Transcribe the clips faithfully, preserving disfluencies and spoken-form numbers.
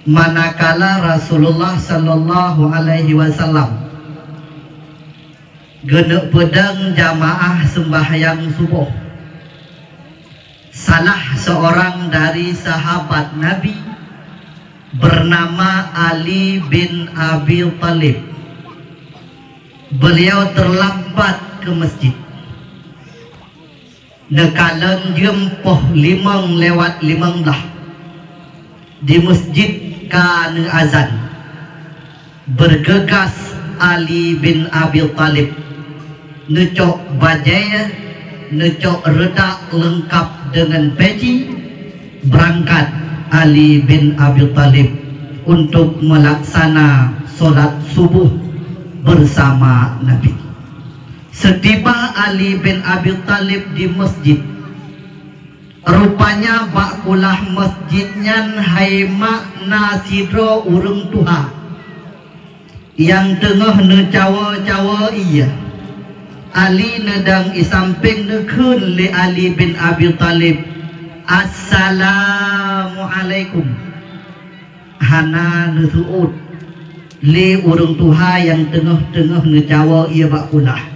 Manakala Rasulullah sallallahu alaihi wasallam geuneuk peudong jamaah seumbahyang suboh, salah seorang dari sahabat Nabi bernama Ali bin Abi Thalib. Beliau terlambat ke masjid. Neukalon jeuem poh limong lewat limong blah, di masjid ka neuazan. Bergegas Ali bin Abi Thalib, neucok bajée, neucok reudak leungkab deungon peci, berangkat Ali bin Abi Thalib untuk melaksana solat subuh bersama Nabi. Seutiba Ali bin Abi Thalib di masjid, rupanya bak kulah masjid nyan hai mak na sidroe ureuëng tuha nyang teungoh neucawo-cawo ié. Ali neudong i sampéng, neukheun lé Ali bin Abi Thalib, "Assalamualaikum." Hana neuseuôt lé ureuëng tuha nyang teungoh-teungoh neucawo ié bak kulah.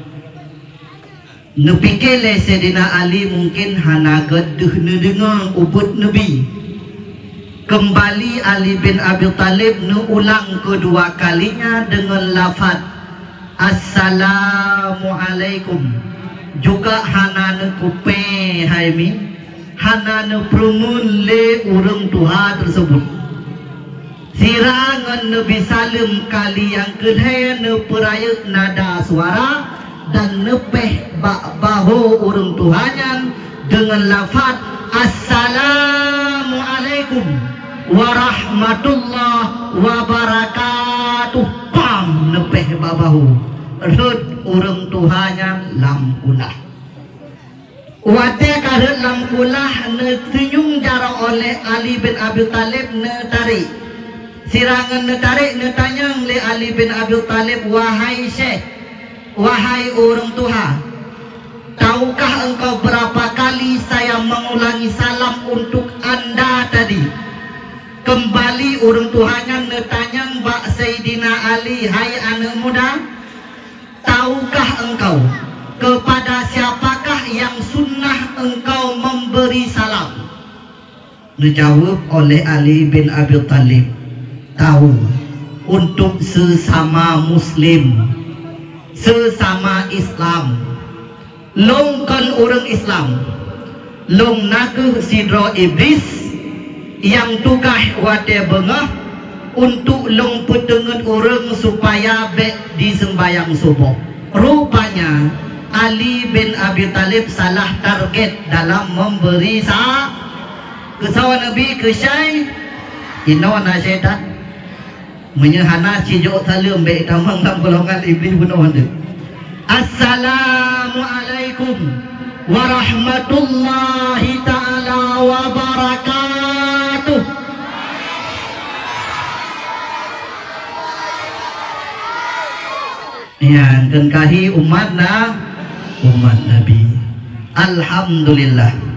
Neupike lé Saidina Ali mungken hana gét deuh neudeungoe ubeuet Nabi. Keumbali Ali bin Abi Thalib neuulang keudua kalinya deungon lafaz, "Assalamualaikum." Juga hana neukupée hai mi, hana neupeureumeun lé ureuëng tuha teuseubut. Sira ngon Nabi saleuem kali nyang keulhée neupeurayeuk nada suara dan neupéh bak bahô ureuëng tuha nyan deungon lafaz, "Assalamualaikum warahmatullahi wabarakatuh." Pam! Neupéh bak bahô. Rhot ureuëng tuha nyan lam kulah. Watée ka rhot lam kulah, neuseunyum jaroe lé Ali bin Abi Thalib, neutarek. Sira ngon neutarek, neutanyong lé Ali bin Abi Thalib, "Wahai syekh, wahai ureuëng tuha, tahukah engkau berapa kali saya mengulangi salam untuk anda tadi?" Keumbali ureuëng tuha nyan neutanyong bak Saidina Ali, "Hai aneuëk muda, tahukah engkau kepada siapakah yang sunnah engkau memberi salam?" Neujaweueb oleh Ali bin Abi Thalib, "Tahu, untuk sesama muslim, sesama Islam. Lôn kon ureuëng Islam. Lôn na kheueh sidroe iblis nyang tugaih watée beungoh untuk lôn peuteungeut ureuëng supaya bék jiseumbahyang suboh." Rupanya Ali bin Abi Thalib salah target dalam memberi sa-, keu sawa Nabi, keu syai-, inoe na syaitan. Meunyoe hana, cijok saleuem bék tamong lam golongan iblis bunoe teuh. Assalamualaikum warahmatullahi taala wabarakatuh. Ya, engkeun kahi umat na, umat Nabi. Alhamdulillah.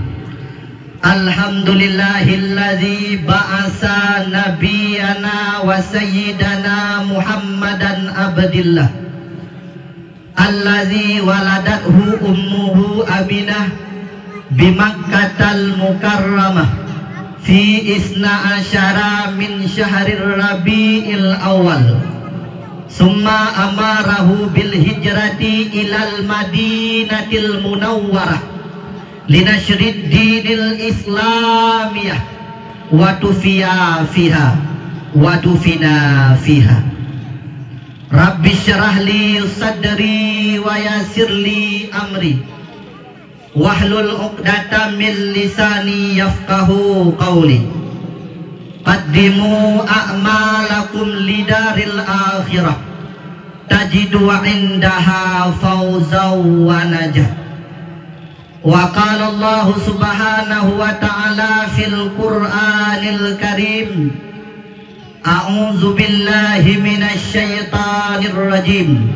Alhamdulillahilladzi ba'asa nabiyana wa sayyidana Muhammadan abdillah, allazi waladathu ummuhu Aminah bi Makkatal Mukarramah fi isna asyara min syahrir Rabi'il Awal, summa amarahu bil hijrati ilal Madinatil Munawwarah linasyrid dinil Islamiyah, wa tufiya fiha, wa dufina fiha. Rabbi syrah li sadri wa yassir li amri, wahlul uqdatam min lisani yafqahu qawli. Qaddimu a'malakum lidaril akhirah, tajidu indaha fawzan wa najah. Wa qala Allahu subhanahu wa ta'ala fil Qur'anil Karim, a'udzu billahi minasy syaithanir rajim.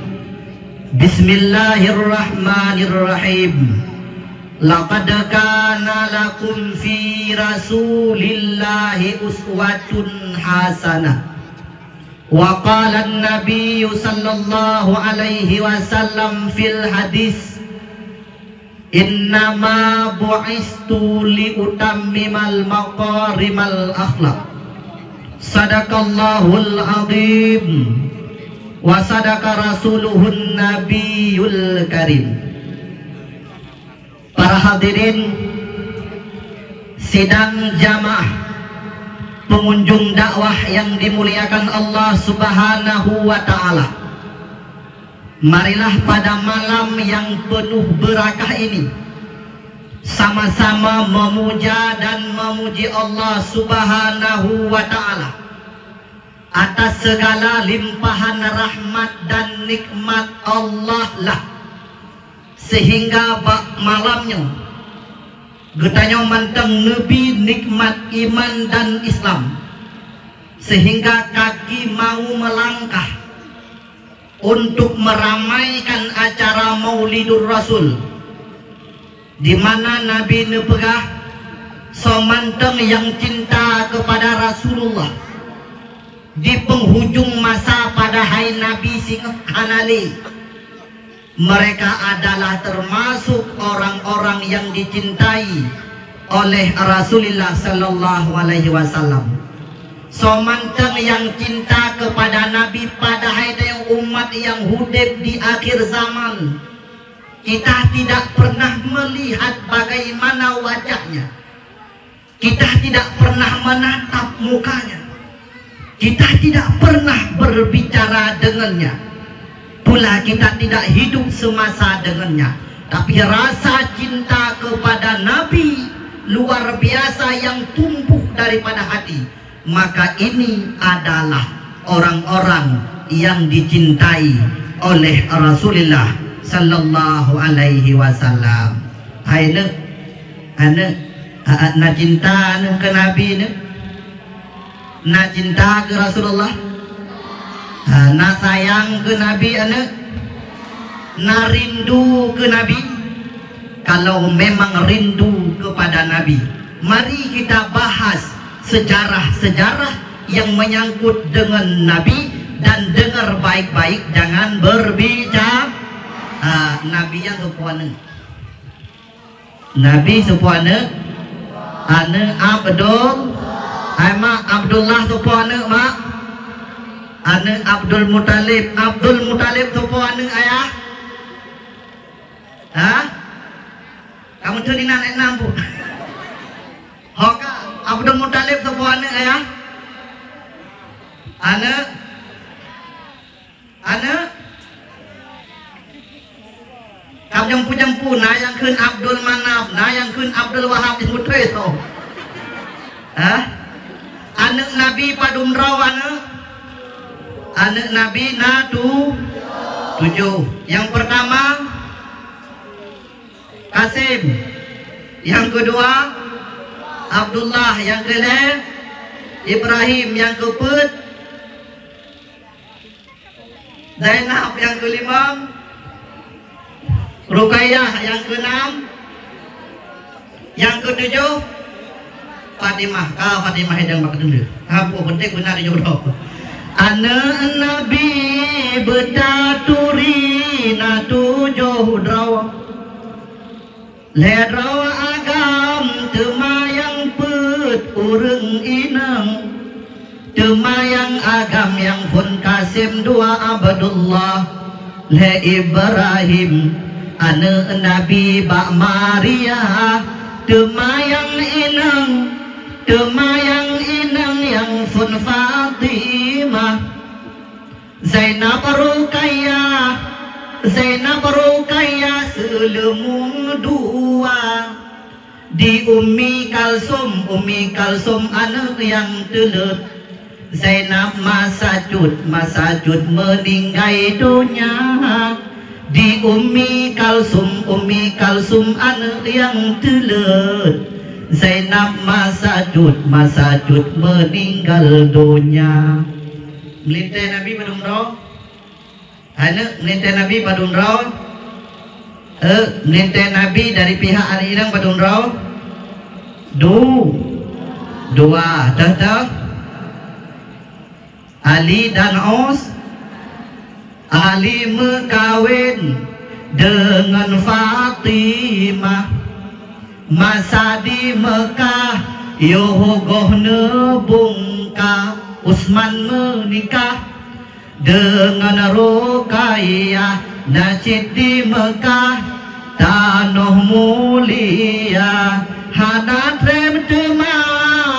Bismillahirrahmanirrahim. Laqad kana lakum fi Rasulillahi uswatun hasanah. Wa qala an-Nabiyyu sallallahu alaihi wasallam fil hadis, "Innama bu'istu li utammimal makarimal akhlak." Sadaqallahul azim wa sadaqa rasuluhun nabiyul karim. Para hadirin sidang jamaah, pengunjung dakwah yang dimuliakan Allah Subhanahu wa Ta'ala. Marilah pada malam yang penuh berakah ini, sama-sama memuja dan memuji Allah Subhanahu wa Ta'ala atas segala limpahan rahmat dan nikmat Allah lah, sehingga bak malam nyoe geutanyoe mantong neubi nikmat iman dan Islam, sehingga kaki mau melangkah untuk meramaikan acara Maulidur Rasul, di mana Nabi neupeugah, "Soe mantong nyang cinta kepada Rasulullah di penghujung masa padahai Nabi singoh hana lé, mereka adalah termasuk orang-orang yang dicintai oleh Rasulullah sallallahu alaihi wasallam." Soe mantong nyang cinta kepada Nabi padahai tanyoe umat nyang udeb di akhir zaman, kita tidak pernah melihat bagaimana wajahnya. Kita tidak pernah menatap mukanya. Kita tidak pernah berbicara dengannya. Pula kita tidak hidup semasa dengannya. Tapi rasa cinta kepada Nabi luar biasa yang tumbuh daripada hati. Maka ini adalah orang-orang yang dicintai oleh Rasulullah sallallahu alaihi wasallam. Hai neuk, aneuk, a-, a-, na cinta aneuk keu Nabi neuk? Na cinta keu Rasulullah? Ha, na sayang keu Nabi aneuk? Na rindu keu Nabi? Kalau memang rindu kepada Nabi, mari kita bahas sejarah-sejarah yang menyangkut dengan Nabi dan dengar baik-baik, jangan berbicara. Ha, Nabi nyan soe po aneuk? Nabi soe po aneuk? Aneuk Abdul. Hai mak, Abdullah soe po aneuk mak? Aneuk Abdul Muthalib. Abdul Muthalib soe po aneuk ayah? Ha? Kamoe teun inan enam bu. Ho ka, Abdul Muthalib soe po aneuk ayah? Aneuk? Aneuk? Ka jampu-jampu, na nyang kheun Abdul Manaf, na nyang kheun Abdul Wahab, di mutôi soe? Hah? Aneuk Nabi padum droe aneuk? Aneuk Nabi na tu-, tujoh. Nyang pertama, Kasim. Nyang keudua, Abdullah. Nyang keulhèe, Ibrahim. Nyang keupeuet, Zainab. Nyang keulimong, Ruqayyah. Nyang keunam, nyang keutujoh, Fatimah. Ka Fatimah idang bak teundeue. Hapus, penting beuna tujoh droe. Aneuk Nabi beutaturi na tujoh droe. Lhèe droe agam teuma nyang peuet ureueng inong, teuma nyang agam nyang phôn Kasim, dua Abdullah, lhèe Ibrahim, aneuk Nabi bak Maria, teuma nyang inong, teuma nyang inong nyang phôn Fatimah. Zainab Ruqayyah, Zainab Ruqayyah seuleumong dua. Di Ummi Kalsum, Ummi Kalsum aneuk nyang teuleuet. Zainab masa cut, masa cut meuninggai donya. Di Ummi Kalsum, Ummi Kalsum aneuk nyang teuleuet. Zainab masa cut, masa cut meuninggal donya. Meulintèe Nabi padum droe? Aneuk meulintèe Nabi padum droe? Eh, meulintèe Nabi dari pihak aneuk inong padum droe? Du-, dua. Teuh-teuh? Ali dan Us-, Ali meukawen deungon Fatimah. Masa di Meukah, yoh goh neubungka, Utsman meunikah deungon Ruqayyah. Na cit di Meukah, tanoh mulia, hana treb teuma,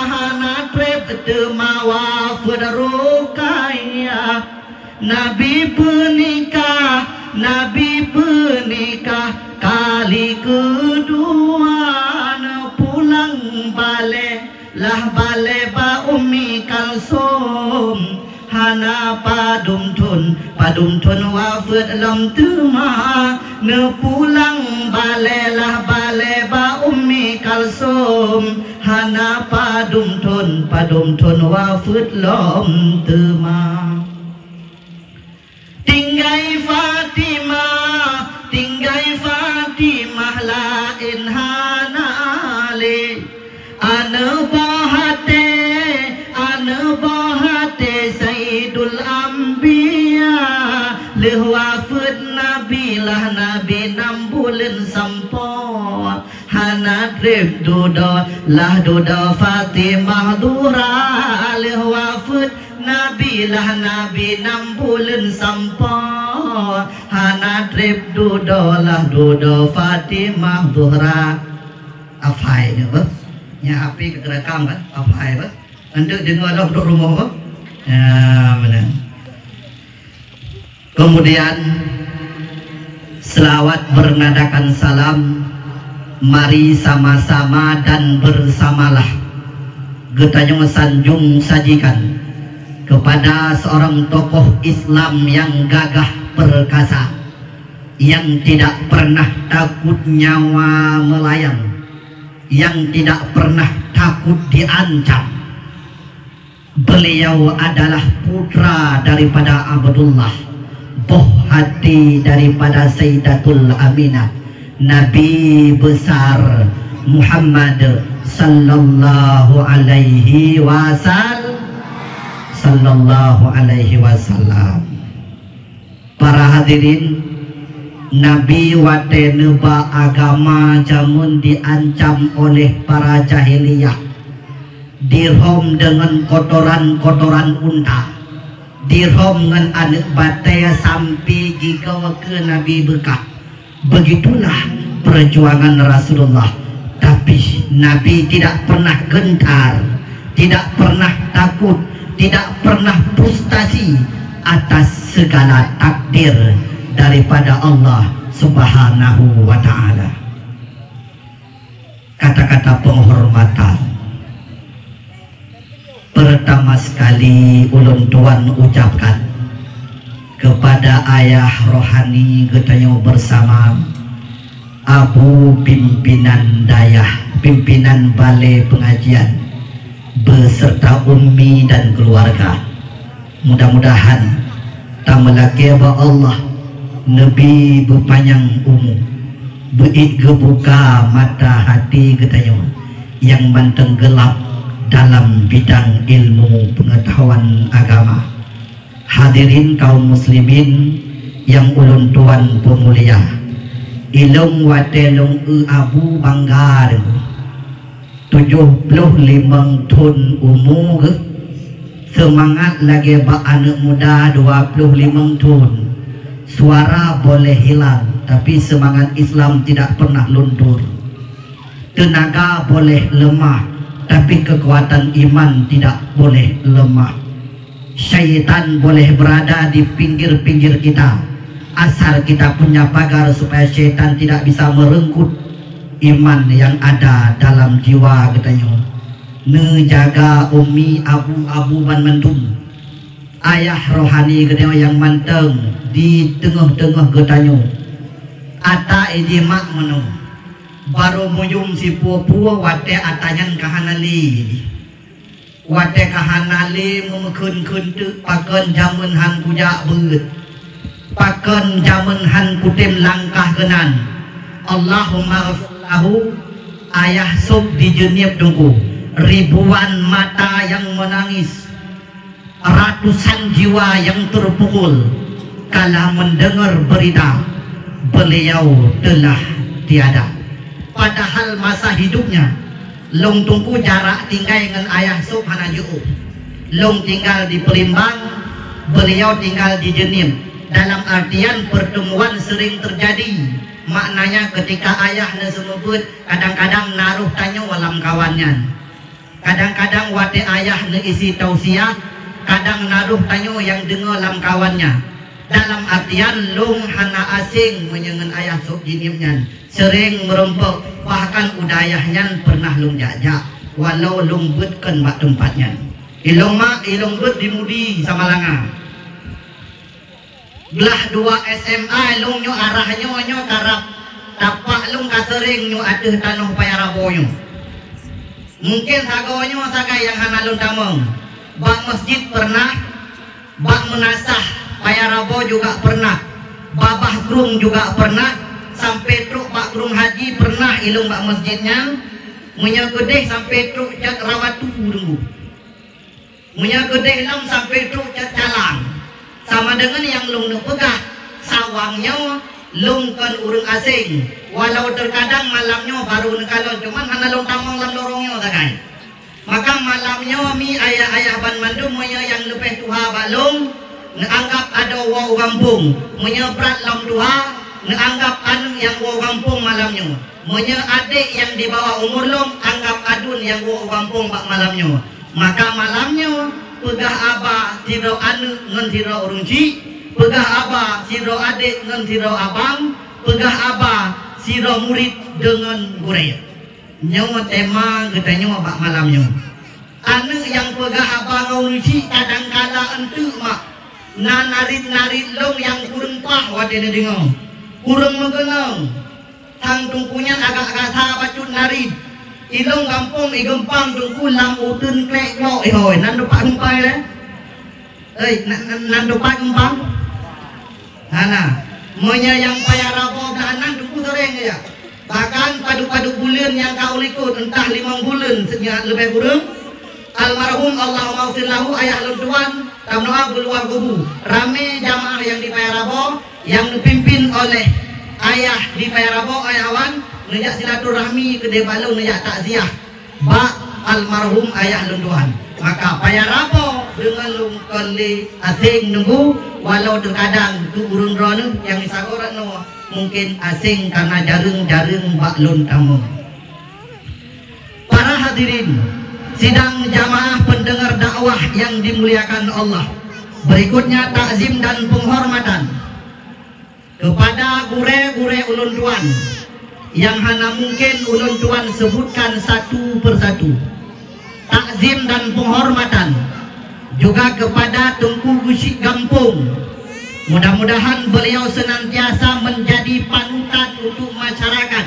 hana treb teuma wafeuet Ruqayyah. Nabi peunikah, Nabi peunikah kali keudua, neupulang balè, lah balè bak Ummi Kalsum. Hana padum thon, padum thon wafeuet lom teuma, neupulang balè, lah balè bak Ummi Kalsum. Hana padum thon, padum thon wafeuet lom teuma. Tinggai Fatimah, tinggai Fatimah laén hana lé. Aneuk boh até, aneuk boh até Saidul Anbiya. Lheueh wafeuet Nabi, lah Nabi nam buleuen sampoe. Hana treb dudoe, lah dudoe Fatimah Zuhra. Lheueh wafeuet Nabi, lah Nabi nam buleuen sampoe. Hana treb dudoe, lah dudoe Fatimah Zuhra. Hafai nyoe beuh. Nyan H P ka teurekam kan? Hafai beuh. Nanti deungoe lom dok rumoh beuh. Ya, benar. Kemudian, selawat bernadakan salam, mari sama-sama dan bersamalah geutanyoe sanjung sajikan kepada seorang tokoh Islam yang gagah perkasa, yang tidak pernah takut nyawa melayang, yang tidak pernah takut diancam. Beliau adalah putra daripada Abdullah, boh hati daripada Sayyidatul Aminah, Nabi besar Muhammad sallallahu alaihi wasal-, sallallahu alaihi wasallam. Para hadirin, Nabi watée neuba agama jameun diancam oleh para jahiliyah, dirhom deungon kotoran-kotoran unta, dirhom ngon aneuëk batée sampai jigoe keu Nabi beukah. Begitulah perjuangan Rasulullah. Tapi Nabi tidak pernah gentar, tidak pernah takut, tidak pernah frustasi atas segala takdir daripada Allah Subhanahu wa Ta'ala. Kata-kata penghormatan pertama sekali ulôn tuan ucapkan kepada ayah rohani geutanyoe bersama, Abu Pimpinan Dayah, Pimpinan Balé Pengajian, beserta Ummi dan keluarga. Mudah-mudahan tameulakée bak Allah neubi beupanyang umu, beuék geubuka mata hati geutanyoe nyang mantong geulap dalam bidang ilmu peungatahuan agama. Hadirin kaum muslimin nyang ulôn tuan peumulia, ilôn watée lôn eu abu bangga deungoe. Tujoh ploh limong thon umu geuh, seumangat lagée bak aneuëk muda dua ploh limong thon. Suara boleh hilang, tapi semangat Islam tidak pernah luntur. Teunaga boleh leumah, tapi keukuatan iman tidak boleh leumah. Syaitan boleh berada di pinggir-pinggir kita, asal kita punya pagar supaya syaitan tidak bisa merenggut iman yang ada dalam jiwa geutanyoe. Neujaga ummi abu-abu banmandum. Ayah rohani geutanyoe nyang mantong di teungoh-teungoh geutanyoe. Ata iji mak meunoe. Barô muyuem sipuo-puo watée ata nyan ka hana lé. Watée ka hana lé meumeukheun-kheun teuk pakon jameun han kujak beuet, pakon jameun han kutem langkah keunan, Allahumma ghfir lahu, ayah sôb di Jeunieb Teungku. Ribuan mata yang menangis, ratusan jiwa yang terpukul kala mendengar berita beliau telah tiada. Padahal masa hidupnya, lôn Teungku jarak tinggai ngon ayah sôb hana jiôh. Lôn tinggal di Peulimbang, beliau tinggal di Jeunieb. Dalam artian pertemuan sering terjadi. Maknanya ketika ayah neuseumeubeuet, kadang-kadang na roh tanyoe lam kawan nyan. Kadang-kadang watée ayah neuisi tausiah, kadang na roh tanyoe nyang deungoe lam kawan nyan. Dalam artian lôn hana aséng meunyoe ngon ayah sôb Jeunieb nyan. Sering meurumpok, bahkan u dayah nyan pernah lôn jak-jak, walau lôn beuet kon bak teumpat nyan. Ilôn mak, ilôn beuet di Mudi, Samalanga. Blah dua S M A lôn nyoe arah nyoe, nyoe karab tapak lôn ka sering nyoe ateueh tanoh Paya Rabo nyoe. Mungken sagoe nyoe sagai nyang hana lôn tamong. Bak masjid pernah, bak meunasah Paya Rabo juga pernah, babah krueng juga pernah, sampai trok bak krueng haji pernah ilôn bak masjid nyan. Meunyoe keudeh sampai trok cot Rawatu Teungku. Meunyoe keudeh lom sampai trok cot Calang, sama deungon nyang lôn neupeugah, sawang nyoe lôn kon ureuëng aséng, walau teukadang malam nyoe barô neukalon, cuman hana lôn tamong lam lorong nyoe sagai. Maka malam nyoe mi ayah-ayah banmandum, meunyoe nyang leubeh tuha bak lôn neuanggap adoe woe u gampông, meunyoe brat lom tuha neuanggap aneuëk nyang woe u gampông malam nyoe. Meunyoe adék nyang di bawah umur lôn, anggap aduen nyang woe u gampông bak malam nyoe. Maka malam nyoe, peugah haba sidroe aneuëk ngon sidroe ureuëng chik, peugah haba sidroe adék ngon sidroe abang, peugah haba sidroe murit deungon gurée. Nyoe tema geutanyoe bak malam nyoe. Aneuëk nyang peugah haba ngon ureuëng chik kadangkala eunteuk mak, na narit-narit lôn nyang kureueng paih watée neudeungoe, kureueng meukeunong. Sang Teungku nyan agak gasa bacut narit. Ilôn gampông igeumpang Teungku lam uteuen klek glok ihôi, nan teumpat geumpang ilée. Hei, nan, nan, nan teumpat geumpang? Hana. Meunyoe nyang Paya Rabo blah nan Teungku sering geujak. Bahkan padub-padub buleuen nyang ka u likot, entah limong buleuen seunyak leubeh kureueng, almarhum Allahumma ghfir lahu ayah lôn tuan, tameudoa bak luwa kubu. Ramé jamaah nyang di Paya Rabo, nyang neupimpin oleh ayah di Paya Rabo, ayah wan, neujak silaturahmi keudeh bak lôn neujak takziah bak almarhum ayah lôn tuan. Maka Paya Rabo deungon lôn kon lé aséng Teungku, walau teukadang keu ureuëng droeneueh nyang di sagoe rot nyoe mungken aséng kareuna jareueng-jareueng bak lôn tamong. Para hadirin sidang jamaah pendengar dakwah yang dimuliakan Allah, berikutnya takzim dan penghormatan kepada gurée-gurée ulôn tuan yang hana mungkin ulôn tuan sebutkan satu persatu. Takzim dan penghormatan juga kepada Teungku Geuchik Gampông. Mudah-mudahan beliau senantiasa menjadi panutan untuk masyarakat,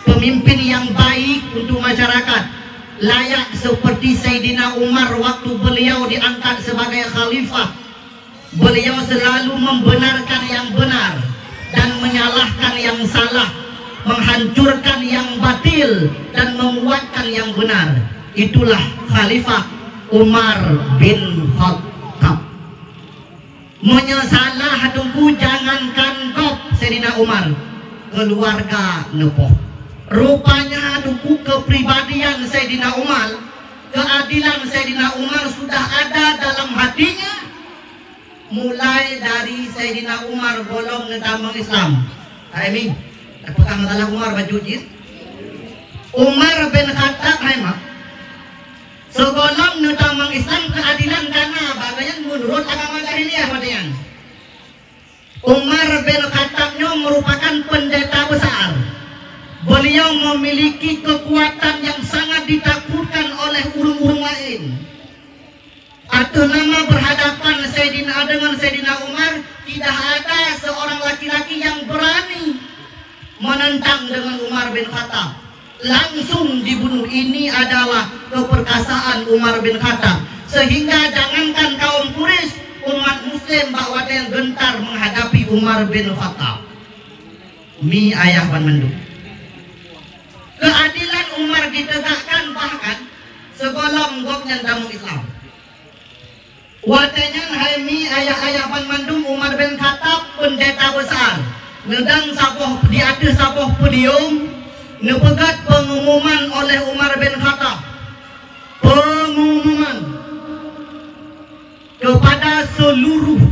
pemimpin yang baik untuk masyarakat, layak seperti Saidina Umar waktu beliau diangkat sebagai khalifah. Beliau selalu membenarkan yang benar dan menyalahkan yang salah, menghancurkan yang batil dan menguatkan yang benar. Itulah Khalifah Umar bin Khattab. Meunyoe salah Teungku, jangankan gob Saidina Umar, keluarga neupoh. Rupanya Teungku, kepribadian Saidina Umar, keadilan Saidina Umar sudah ada dalam hatinya mulai dari Saidina Umar gohlom neutamong Islam. Hai Mi, apakah masalah Umar bacut jih? Umar bin Khattab, hai mak. Sigohlom neutamong Islam, keadilan ka na, bagaimana menurut agama jahiliyah watée nyan. Umar bin Khattab nyoe merupakan pendeta besar. Beliau memiliki kekuatan yang sangat ditakutkan oleh ureuëng-ureuëng laén. Ateueh nama berhadapan Saidina, dengan Saidina Umar, tidak ada seorang laki-laki yang berani menentang dengan Umar bin Khattab. Langsung dibunuh. Ini adalah keperkasaan Umar bin Khattab. Sehingga jangankan kaum Quraisy, umat muslim bak watée gentar menghadapi Umar bin Khattab. Mi ayah banmandum. Keuadilan Umar ditegakkan bahkan sigohlom gobnyan tamong Islam. Watée nyan hai mi ayah-ayah banmandum, Umar bin Khattab peundeta besar, neudang saboh di ateueh saboh podium, neupeugét peungumuman oleh Umar bin Khattab. Peungumuman kepada seluruh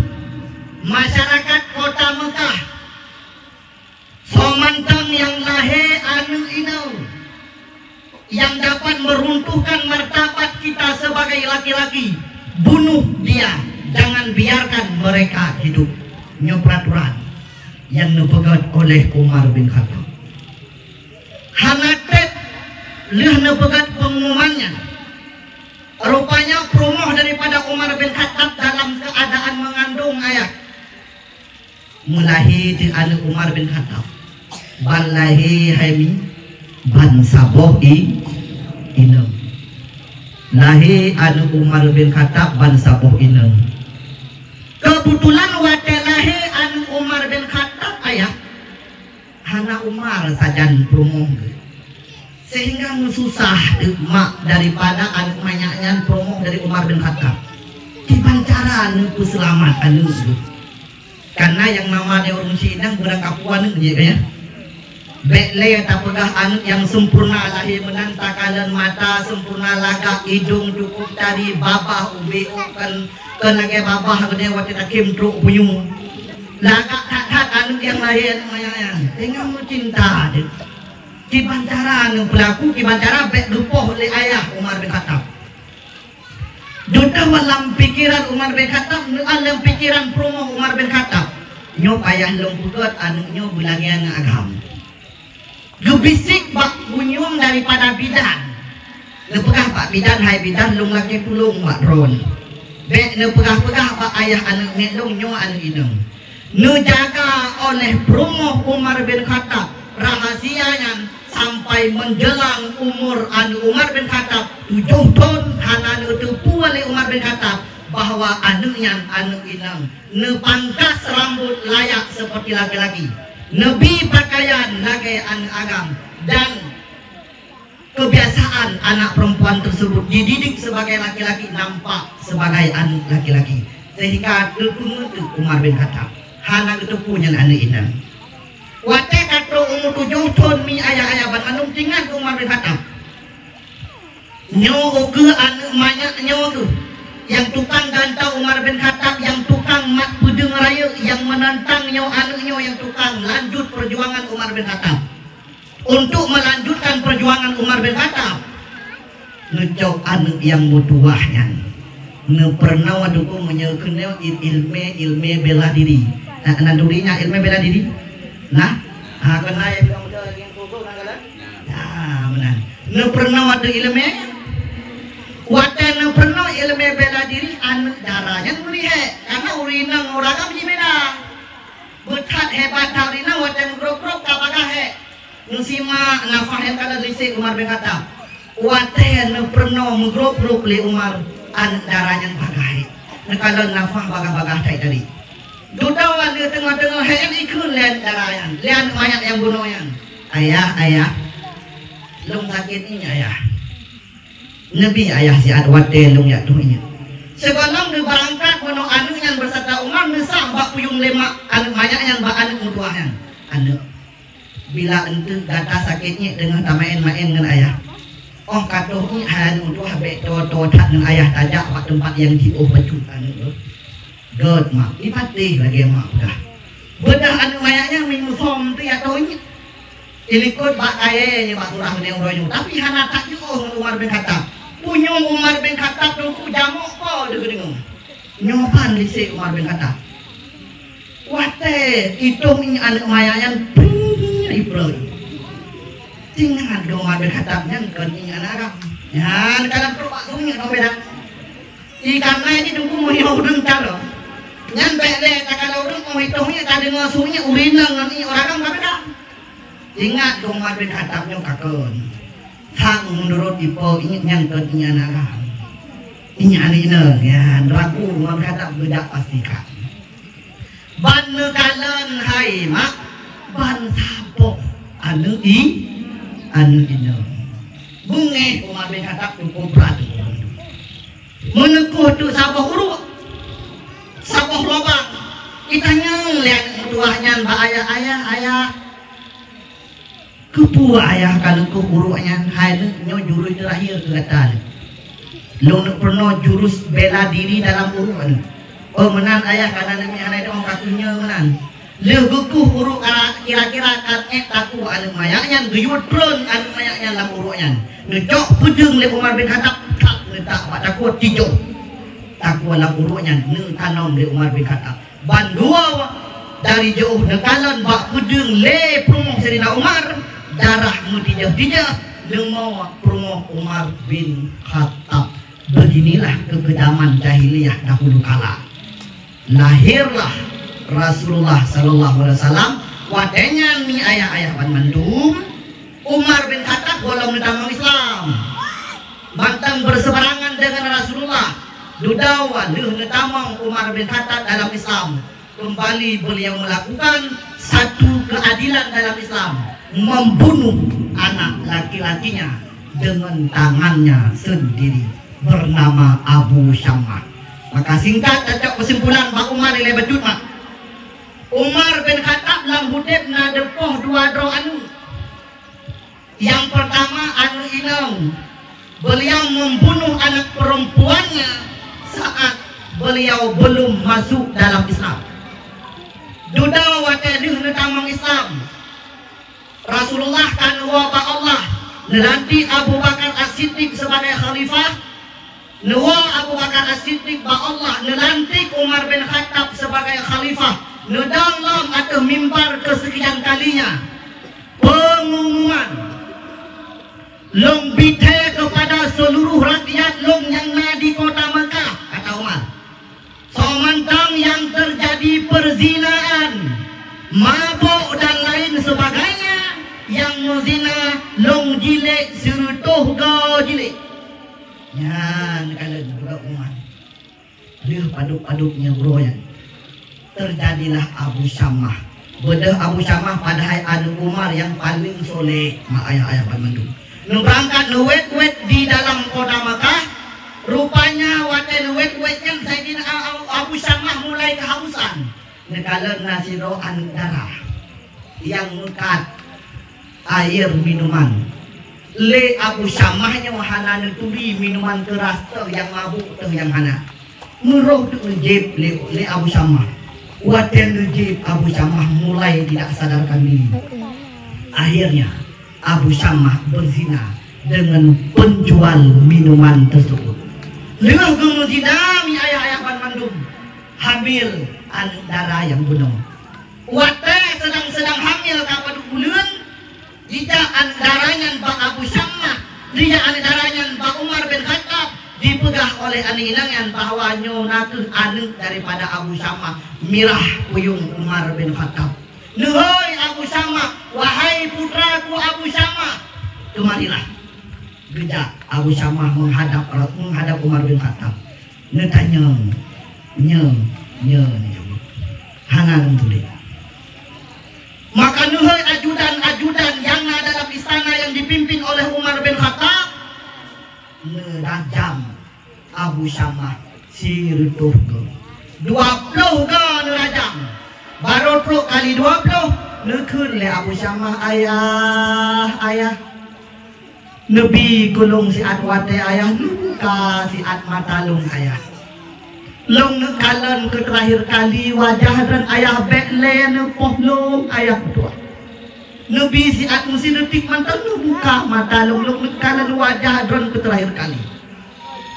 masyarakat kota Mekah, soe mantong nyang lahé aneuëk inong yang dapat meruntuhkan martabat kita sebagai laki-laki, bunuh dia, jangan biarkan mereka hidup. Nyoe peraturan nyang neupeugét oleh Umar bin Khattab. Hana treb lheueh neupeugét peungumuman nyan, rupanya peurumoh daripada Umar bin Khattab dalam keuadaan meungandong ayah. Meulahé teuk aneuëk Umar bin Khattab. Ban lahé hai mi, ban saboh i-, inong. Lahé aneuëk Umar bin Khattab ban saboh inong. Keubeutulan watée lahé aneuëk Umar bin Khattab ayah, hana Umar sajan peurumoh geuh. Sehingga meususah teuk mak daripada aneuëk manyak nyan peurumoh dari Umar bin Khattab. Kiban cara neupeuseulamat aneuëk geuh. Karena nyang nama di ureuëng si inong beurangkapeue aneuëk jih, ya. Bék lé tapeugah aneuëk nyang sempurna lahé meunan, takalon mata sempurna, lagak idong cukup tari, babah ubé ôk kan, kan lagée babah geude watée takhém trok bunyueng. Lagak that-that aneuëk nyang lahé aneuëk manyak nyan. Teungoh meucinta deh. Kiban cara aneuëk peulaku, kiban cara bék geupoh lé ayah Umar bin Khattab. Dudoe lam pikeran Umar bin Khattab, neuan lam pikeran peurumoh Umar bin Khattab. Nyoe payah lôn peugét aneuëk nyoe beulagée aneuëk agam. Geubisik bak bunyueng daripada bidan. Neupeugah bak bidan, "Hai bidan, lôn lakée tulông bak droe. Bék neupeugah-peugah bak ayah aneuëk miet lôn nyoe aneuëk inong." Neujaga oleh peurumoh Umar bin Khattab rahasia nyan sampai menjelang umur aneuëk Umar bin Khattab tujoh thon, hana neuteupeue lé Umar bin Khattab bahwa aneuëk nyan aneuëk inong. Neupangkas rambot layak seperti laki-laki, neubi pakaian lagée aneuëk agam, dan kebiasaan anak perempuan tersebut dididik sebagai laki-laki, nampak sebagai aneuëk laki-laki, sehingga teupeungeut Umar bin Khattab, hana geuteupeue nyan aneuëk inong. Watée ka trok umu tujoh thon mi ayah-ayah banmandum, teuingat Umar bin Khattab. Nyoe ukeue aneuëk manyak nyoe kheueh nyang tukang gantô Umar bin Khattab, nyang tukang mat peudeueng rayeuk, nyang meunantang nyoe aneuëk nyoe nyang tukang lanjut peujuangan Umar bin Khattab. Untuk melanjutkan perjuangan Umar bin Khattab, neucok aneuëk nyang meutuwah nyan. Neupeurunoe dukung meunyoe keunoe il-, ilmé, ilmé bela diri. Nah, nan duri nyan ilmé bela diri? Nah, ha, keunoe nyang muda nyang tuha na galak? Nah, meunan. Neupeurunoe ateueh ilmé. Watée neupeurunoe ilmé bela diri, aneuëk dara nyan meulihée. Karena ureuëng inong ngon ureuëng agam jibeda. Beuthat hebat that ureuëng inong watée meugrôp-grôp ka bagah hék. Neusimak nafah nyang ka lheueh lise Umar bin Khattab. Watée neupeurunoe meugrôp-grôp lé Umar, aneuëk dara nyan bagah hék. Neukalon nafah bagah-bagah that tadi. Dudoe lé teungoh-teungoh hék nyan ikheun lé aneuëk dara nyan, lé aneuëk manyak nyang bunoe nyan. "Ayah, ayah, lôn sakét iék, ayah." Neubi ayah siat watée lôn jak tueng iék. Sigohlom neubeurangkat bunoe aneuëk nyan beusata Umar, neusam bak puyueng lé mak aneuëk manyak nyan bak aneuëk meutuwah nyan. "Aneuëk, bila eunteuk gata sakét iék teungoh tamaén-maén ngon ayah. Óh ka tueng iék hai aneuëk meutuwah, bék toe-toe that ngon ayah, tajak bak teumpat nyang jiôh bacut aneuëk." Gét mak, ipatéh lagée mak peugah. Beudah aneuëk manyak nyan meunyoe musom teuh jak tueng iék. Ilikot bak kayée nyoe bak surah nyoe uroe nyoe, tapi hana that jiôh ngon Umar bin Khattab. Punyueng Umar bin Khattab teungku jamok po deuh geudeungoe. Nyoe ban lise Umar bin Khattab. Watée itong iék aneuëk manyak nyan, pring, iproi. Teuingat keu Umar bin Khattab nyan kon iék aneuëk agam. Nyan ka na trok bak sungai nyoe beda. Ikan laén jih teungku meuhiyoh ureuëng talo. Nyan bék lé takalon ureuëng óh itong iék, tadeungoe su iék, ureuëng inong ngon iék ureuëng agam ka beda. Ingat keu Umar bin Khattab nyoe ka kon. Sang meunurot ipo iék nyan kon iék aneuëk agam. Iék aneuëk inong, nyan ragu Umar bin Khattab beujak pastikan. Ban neukalon hai mak, ban saboh aneuëk i-, Aneuk inong. Beungéh Umar bin Khattab cukup brat. Meuneukoh teuk saboh uruek, saboh lubang. Itanyong lé aneuk meutuwah nyan bak ayah, "Ayah, ayah, keupeue ayah ka neukoh uruek nyan? Hai neuk, nyoe jurus teurakhir keu gata neuk. Lôn neuk peurunoe jurus bela diri dalam uruek neuk." "Oh, meunan ayah, ka na neumi hana idong ka keuh nyoe meunan." Lheueh geukoh uruek ka kira-kira ka ék takue aneuk manyak nyan, geuyue treun aneuk manyak nyan lam uruek nyan. Neucok peudeueng lé Umar bin Khattab, tak neutak bak takue tijoh. Takue lam uruek nyan neutanom lé Umar bin Khattab. Bandua dari jiôh neukalon bak peudeueng lé peurumoh Saidina Umar, darah meutijah-tijah, neumoe peurumoh Umar bin Khattab. Beginilah keukedaman jahiliyah dahulu kala. Lahirlah Rasulullah sallallahu alaihi wasallam. Watée nyan, mi ayah-ayah banmandum, Umar bin Khattab gohlom neutamong Islam. Mantong berseberangan dengan Rasulullah. Dudoe lheueh neutamong Umar bin Khattab dalam Islam, kembali beliau melakukan satu keadilan dalam Islam, membunuh anak laki-lakinya dengan tangannya sendiri, bernama Abu Syamah. Maka singkat tacok kesimpulan bak Umar ilée bacut mak. Umar bin Khattab lam udeb na dipoh dua droe aneuk. Yang pertama aneuk inong, beliau membunuh anak perempuannya saat beliau belum masuk dalam Islam. Dudoe watée lheueh neutamong Islam, Rasulullah ka neuwoe bak Allah, neulantik Abu Bakar As-Siddiq sebagai khalifah. Neuwoe Abu Bakar As-Siddiq bak Allah, neulantik Umar bin Khattab sebagai khalifah. Neudong lom ateueh mimbar keuseukian kalinya, pengumuman, "Lôn bithée kepada seluruh rakyat lôn nyang na di kota Mekah," kata Umar. "Soe mantong nyang teujadi perzinaan, mabök dan lain sebagainya, nyang meuzina lôn jilek sireutôh goe jilek." Nyan kalon budak Umar. Lheueh padub-padub nyan uroe nyan, teujadilah Abu Syamah. Beudôh Abu Syamah padahai aneuk Umar nyang paleng soleh, mak ayah-ayah banmandum. Neubeurangkat neuwét-wét di dalam kota Makkah. Rupanya watée neuwét-wét nyan Saidina A-, A-, Abu Syamah mulai keuhausan. Neukalon na sidroe aneuk dara nyang meukat air minuman. Lé Abu Syamah nyoe hana neuturi minuman keuras teuh, nyang mabök teuh nyang hana. Meurôh teuk neujieb lé, lé Abu Syamah. Watée neujieb, Abu Syamah mulai tidak sadarkan diri. Akhirnya, Abu Syamah berzina dengan penjual minuman tersebut. Lheueh geumeuzina, mi ayah-ayah banmandum, hamil aneuk dara nyang bunoe. Watée seudang-seudang hamil ka padub buleuen, jijak aneuk dara nyan bak Abu Syamah, jijak aneuk dara nyan bak Umar bin Khattab, jipeugah oleh aneuk inong nyan bahwa nyoe nakeuh aneuk daripada Abu Syamah, mirah puyong Umar bin Khattab. Neuhôi Abu Syamah, wahai putraku Abu Syamah, keumarilah. Geujak Abu Syamah meuhadab, meuhadab Umar bin Khattab. Neutanyong, "Nyoe, nyoe, nyoe." Hana lôn tuléh. Maka neuhôi ajudan-ajudan nyang na dalam istana nyang dipimpin oleh Umar bin Khattab, neurajam Abu Syamah sireutôh goe. Dua ploh goe neurajam. Barô trok kali dua ploh, neukheun lé Abu Syamah, "Ayah, ayah, neubi keu lôn siat watée, ayah, neubuka siat mata lôn, ayah. Lôn neukalon keu teurakhir kali wajah droen, ayah, bék lé neupoh lôn, ayah, meutuah. Neubi siat meusidetik mantong, neubuka mata lôn, lôn neukalon wajah droen keu teurakhir kali."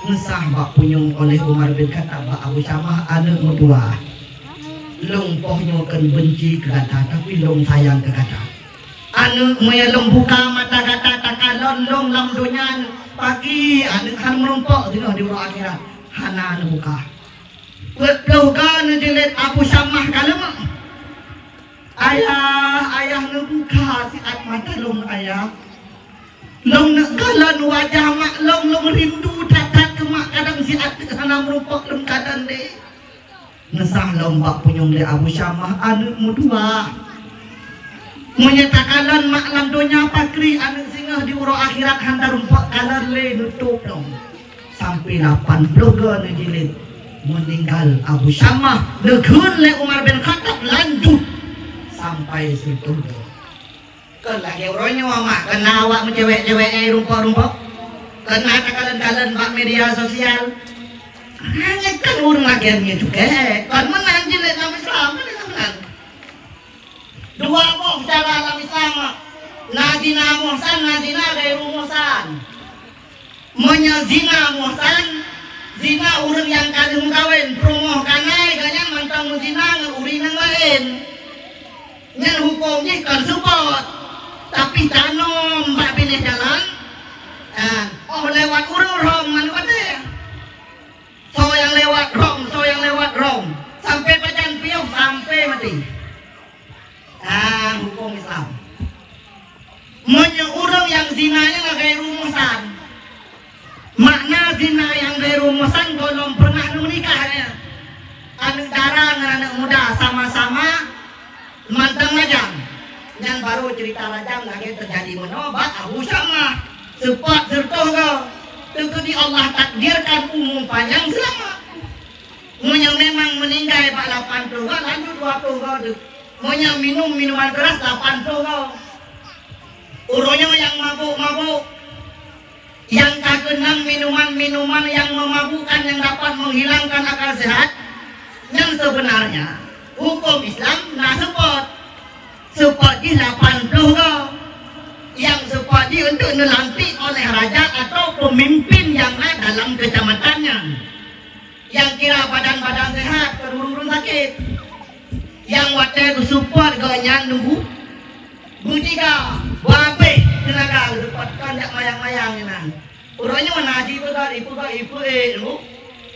Meusah bak punyueng oleh Umar bin Khattab bak Abu Syamah, "Aneuk meutuah, lôn poh nyoe kon beunci keu gata, tapi lôn sayang keu gata. Aneuk, meunyoe lôn buka mata gata takalon lôn lam donya nyoe, paki aneuk hana meurumpok singoh di uroe akhirat." Hana neubuka. Peuet ploh goe neujeuet Abu Syamah ka leumeuk. "Ayah, ayah, neubuka siat mata lôn, ayah. Lôn neukalon wajah mak lôn, lôn rindu that-that keu mak, kadang siat hana meurumpok lôn kalon lé." Neusah lom bak punyueng lé Abu Syamah, "Aneuk meutuah, Meunyoe takalon mak lam donya pakri aneuk singoh di uroe akhirat hana rumpok kalon lé nutup dong. Sampai lapan ploh goe neujilid. Meuninggal Abu Syamah neukheun lé Umar bin Khattab lanjut sampai situ dong. Kon lagée uroe nyoe mak kena awak meucewek-cewek ai rumpok-rumpok. Kena takalon-kalon bak media sosial. Hanya kan ureuëng lagée nyoe juga. Kon meunan jilid lam Islam, kan meunan. Dua boh cara lam Islam, na zina muhsan, na zina ghairu muhsan. Meunyoe zina muhsan, zina ureuëng nyang ka lheueh meukawen, peurumoh kanai, gobnyan mantong meuzina ngon ureuëng nyang laén. Nyan huköm jih kon seupôt, tapi tanom bak binéh jalan. Ah, oh lewat ureuëng rhom ngon watée. Soe nyang lewat rhom, soe nyang lewat rhom. Sampai pajan piôh, sampai maté. Ah, huköm Islam. Meunyoe ureuëng nyang zina nyan ghairu muhsan. Makna zina nyang ghairu muhsan gohlom pernah meunikah nyan. Aneuk dara ngon aneuk muda sama-sama mantong rajam. Nyan baru cerita rajam lagée teujadi meunoe bak Abu Syamah. Seupôt seureutoh goe. Teukeudi Allah takdirkan umu panyang seulamat. Meunyoe memang meuninggai bak lapan ploh goe, lanjut dua ploh goe teuk. Meunyoe minum minuman keras, lapan ploh goe. Uroe nyoe nyang mabök-mabök, nyang ka keunong minuman-minuman nyang meumabukkan nyang dapat menghilangkan akal sehat, nyang sebenarnya huköm Islam na seupôt. Seupôt jih lapan ploh goe. Nyang seupôt jih untuk neulantik oleh raja atau pemimpin nyang na dalam kecamatan nyan. Nyang kira badan-badan sehat, kon ureuëng-ureuëng sakét. Nyang watée geuseupôt gobnyan nunggu beutiga, babeh teunaga geuseupôt kon jak mayang-mayang nyan. Uroe nyoe na jipeugah, ipeugah, ipeuék nunggu.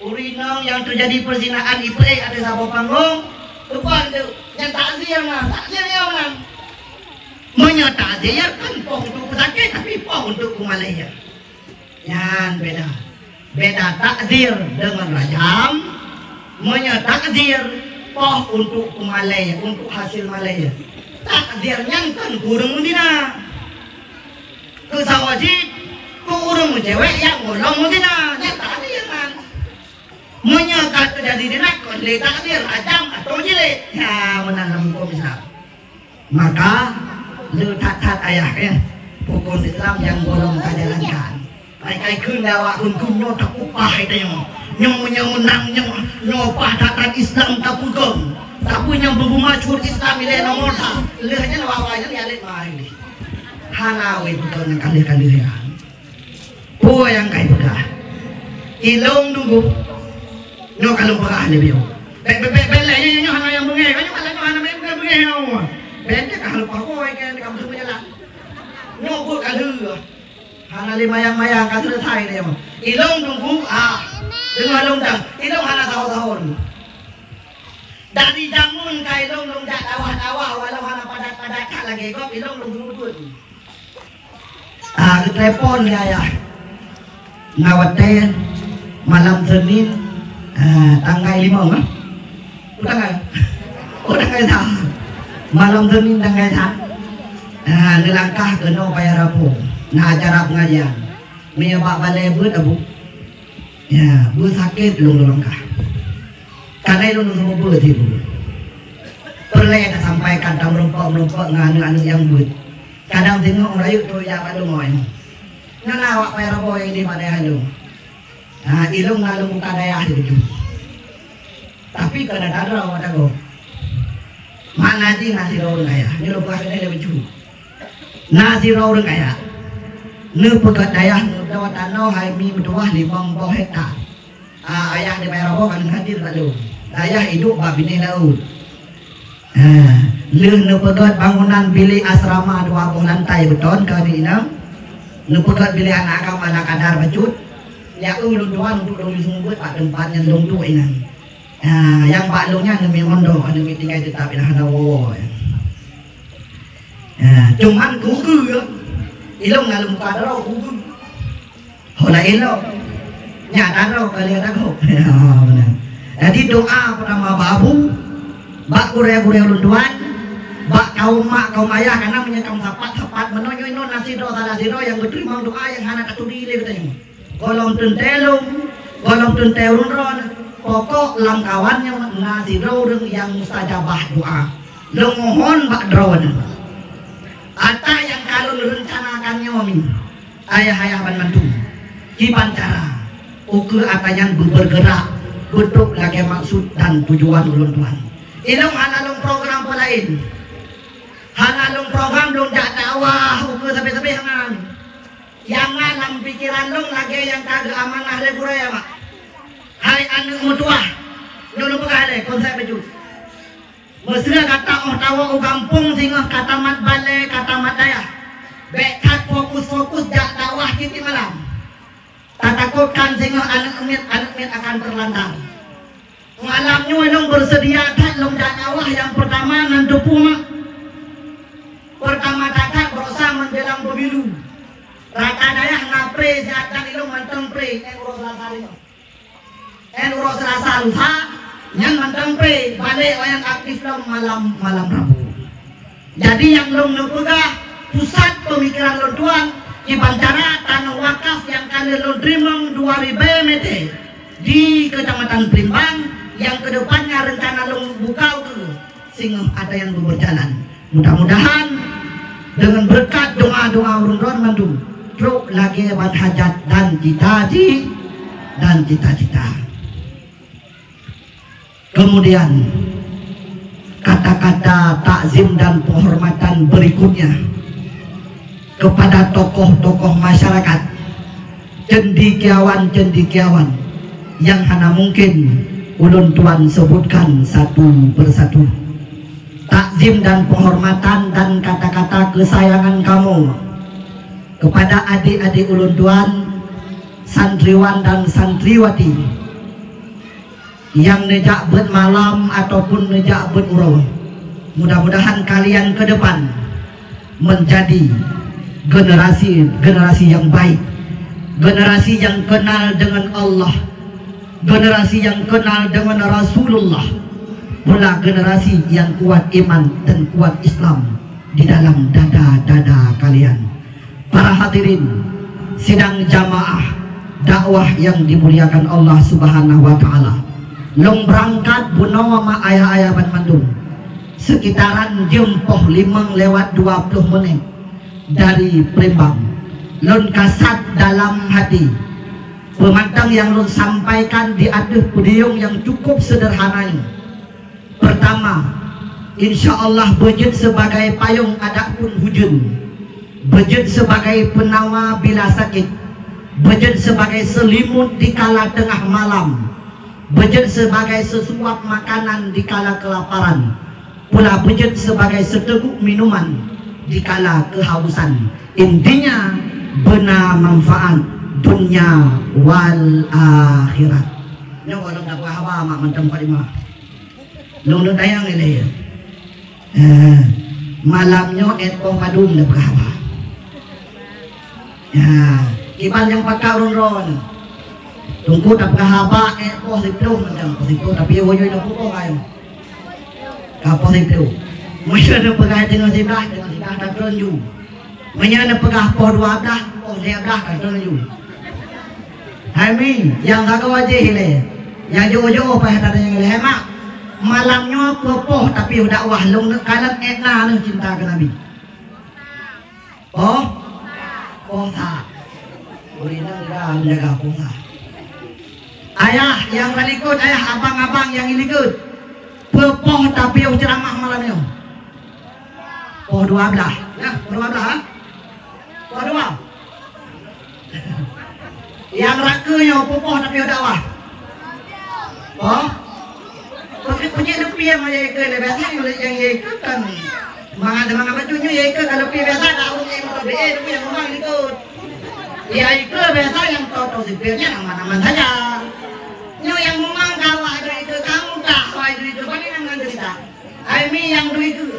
Ureuëng inong nyang teujadi peuzinaan ipeuék ateueh saboh panggong, seupôt teuk nyan takzir na, takzir nyoe meunan. Meunyoe takzir kan poh untuk peusakét, tapi poh untuk peumalée. Nyan beda. Beda takzir deungon rajam. Meunyoe takzir, poh untuk peumalée, untuk hasil malée. Takzir nyan kan keu ureuëng meuzina. Keu saboh jih, keu ureuëng meucewek nyang gohlom meuzina, nyan takzir nyan. Meunyoe ka teujadi zina, kon lé takzir, rajam atau jilid. Nyan meunan lam huköm Islam. Maka, le that-that ayah, eh, huköm Islam nyang gohlom tajalankan. Kai-kai kheun lé awak kheun-kheun nyoe takupah hai tanyoe. Nyoe, nyoe meunang nyoe, nyoe paih that-that Islam tapeugöm. Tapi nyang beubeumasyhur Islam ilée nomor sa. Lheueh nyan awak-awak nyan ya lét mai lé. Hana wéh beutôi ngon ka lheueh-ka lheueh nyan. Peue nyang kai peugah? Ilong tunggu. Nyoe ka lôn peugah lé biôh. Bék, bék, bék, bék lé, nyoe, nyoe hana nyang beungéh. Nyoe hana, nyoe hana beungéh, beungéh nyoe. Bék ka lôn peugah, boh, ikan ka beutôi jalan. Nyoe buet ka lheueh. Hana lé mayang-mayang ka seuleusai lé nyoe. Ilong tunggu, ah. Deungoe lôn dang. Ilong hana sahô-sahô. Dari jameun ka ilong lôn jak dakwah-dakwah, walau hana padat-padat that lagée gob, ilong lôn geubeuet. Ah, geuteulepon lé ayah. Na watée malam Senin, ah, tanggai limong, ah. Oh, tanggai. Oh, tanggai sa. Malam Senin tanggai sa. Ah, neulangkah keunoe Paya Rapo. Na acara pengajian. Meunyoe bak balée beuet, Abu. Ya, beusakét lôn lôn langkah. Kadang lôn lôn seumeubeuet sibu. Peureulée tasampaikan tameurumpok-meurumpok ngon aneuk-aneuk nyang beuet. Kadang singoh ureueng rayeuk trok jak bak lôn ngon. Nyan na awak Paya Rapo nyang di bak dayah lôn. Ha, ilong na lôn buka dayah di Baju. Tapi keu na tadroe awak tagoe. Makna jih na sidroe ureueng kaya. Nyoe lôn peugah keunoe lé Baju. Na sidroe ureueng kaya. Neupeugöt dayah neudoe tanoh hai mi meutuwah limong boh hekta. Ah, ayah di Paya Rapo ka lheueh hadir bak lôn. Dayah iduek bak binéh laôt. Ah, lheueh neupeugöt bangunan bilék asrama dua boh lantai beuton keu aneuk inong. Neupeugöt bilék aneuk agam ala kadar bacut. Lheueh ulôn tuan untuk lôn seumeubeuet bak teumpat nyang lôn duek inan. Ah, nyang bak lôn nyan neumiet mondok, neumiet tinggai teutap inan hana woe-woe. Ah, cuman kugeue, ilong na lôn buka droe kugeue. Ho laén lom. Nyan droe kali ada kok. Ya, beuna. Jadi doa pertama bak Abu, bak gurée-gurée ulôn tuan, Bak kaum mak, kaum ayah, kana meunyoe kaum sapat-sapat, meunoe nyoe inoe na sidroe salah sidroe nyang geuteurimong doa nyang hana taturi lé geutanyoe. Gohlom teuntée lôn, gohlom teuntée ureuëng droeneuh, pokok lam kawan nyoe na sidroe ureuëng nyang mustajabah doa. Lôn mohon bak droeneuh, ata nyang ka lôn reuncanakan nyoe min. Ayah-ayah banmandum, kiban cara ukeue ata nyan beubeurgeurak beutôk lagée maksud dan tujuan ulôn tuan. Ilôn hana lôn program peulaén, hana lôn program lôn jak dakwah ukeue sabe-sabe hana. Nyang na lam pikeran lôn lagée nyang ka geuamanah lé gurée, Mak. Hai aneuëk meutuwah, nyoe lôn peugah lé konsep bacut. Meuseu gata óh tawoe u gampông singoh ka tamat balée, ka tamat dayah, bék that fokus-fokus jak dakwah tieb-tieb malam. Tatakotkan singoh aneuëk miet, aneuëk miet akan teulantar. Malam nyoe lôn beuseudia that lôn jak dakwah nyang peurtama nan teupeu mak. Peurtama that-that baroesa meunjelang pemilu. Rata dayah na pre siat dan ilôn mantong pre, eh, uroe Selasa nyoe. Eh, uroe Selasa lusa, nyan mantong pre, balek wayang aktif lom malam, malam Rabu. Jadi nyang lôn neupeugah, pusat peumikiran lôn tuan, kiban cara tanoh wakaf nyang ka lheueh lôn teurimong dua ribée mete di Kecamatan Pelimbang, nyang keudepannya rencana lôn buka ukeue singoh ata nyang beubeurjalan. Mudah-mudahan deungon beureukat doa-doa ureuëng droen mandum trok lagée ban hajat dan cita-ci-, dan cita-cita. Kemudian, kata-kata takzim dan penghormatan berikutnya kepada tokoh-tokoh masyarakat, cendekiawan-cendekiawan yang hana mungkin ulôn tuan sebutkan satu persatu. Takzim dan penghormatan dan kata-kata kesayangan kamu kepada adik-adik ulôn tuan, santriwan dan santriwati, nyang neujak beuet malam ataupun neujak beuet uroe. Mudah-mudahan kalian ke depan menjadi generasi-generasi yang baik, generasi yang kenal dengan Allah, generasi yang kenal dengan Rasulullah, pula generasi yang kuat iman dan kuat Islam di dalam dada-dada kalian. Para hadirin sidang jamaah dakwah yang dimuliakan Allah Subhanahu wa Taala. Lôn beurangkat bunoe mak ayah-ayah banmandum, sekitaran jeuem poh limong lewat dua puluh menit dari Palembang. Lôn kasat dalam hati, peumantang nyang lôn sampaikan di ateueh podium nyang cukup seudeurhana nyoe. Pertama, insya Allah beujeuet sebagai payong adapun hujeuen, beujeuet sebagai peunawa bila sakét, beujeuet sebagai seulimut dikala teungoh malam, beujeuet sebagai seusuap makanan dikala keulaparan, pula beujeuet sebagai seuteuguk minuman dikala keuhausan. Intinya, beuna manfaat dunia wal akhirat. Nyoe gohlom tapeugah haba mak mantong mukadimah. Lôn neuk tanyong ilée. Eh, malam nyoe ék poh padum tapeugah haba. Ya, kiban nyang pakat ron-ron. Teungku tapeugah haba ék poh siplôh macam poh siplôh, tapi woe nyoe dah pukul laén. Ka poh siplôh. Meunyoe neupeugah teungoh siblah, teungoh siblah tatrôn ju. Meunyoe neupeugah poh dua blah, poh lhée blah ka trôn ju. Hai mi, nyang sagoe jih ilée. Nyang jiôh-jiôh paih tanyong ilée. Hai mak, malam nyoe peupoh tapi dakwah lôn neuk kalon ék na neuh cinta keu Nabi. Poh? Poh sa. Ureueng inong jaga, jaga poh sa. Ayah nyang ka likot, ayah abang-abang nyang likot. Peupoh tapiôh ceuramah malam nyoe? Poh dua blah. Ya, poh dua blah, ha? Poh dua. Nyang rakeue nyoe peupoh tapiôh dakwah? Poh? Peucit, peucit leupie ma ya ikeue lé biasa, nyang ya ikeue kan mangat, mangat baju nyoe ya ikeue ka leupie biasa, ka ureueng nyang moto B E leupie nyang memang likot. Ya ikeue biasa nyang toto sipil nyan aman-aman saja. Nyoe nyang memang ka awak adu ikeue, ka mudah awak adu ikeue, paling nyan ngon cerita. Hai mi nyang adu ikeue.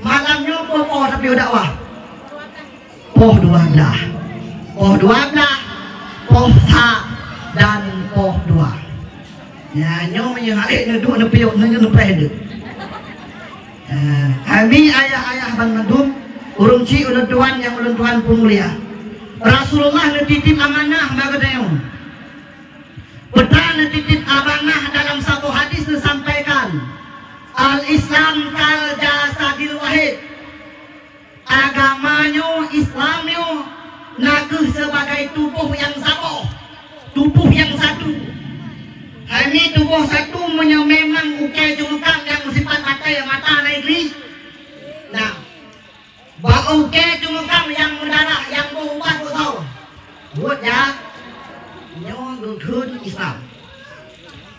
Malam nyoe peupoh tapiôh dakwah? Poh dua blah. Poh dua blah, poh sa dan poh dua. Ya, nyoe meunyoe harek neuduek neupiôh, nyoe neupreh deuh. Eh, kami ayah-ayah banmandum, ureuëng chik ulôn tuan nyang ulôn tuan peumulia. Rasulullah neutitip amanah bak geutanyoe. Peue teuma neutitip amanah dalam saboh hadis neusampaikan, "Al-Islam kal jasadil wahid." Agama nyoe, Islam nyoe, na kheueh sibagai tuboh nyang saboh, tuboh nyang satu. Hai mi tuboh satu meunyoe memang ukée jeumukam nyang sifat batée mata na igli. Nah, bak ukée jeumukam nyang meudarah nyang beu ubah beu soe. Buet ya, nyoe geukheun Islam.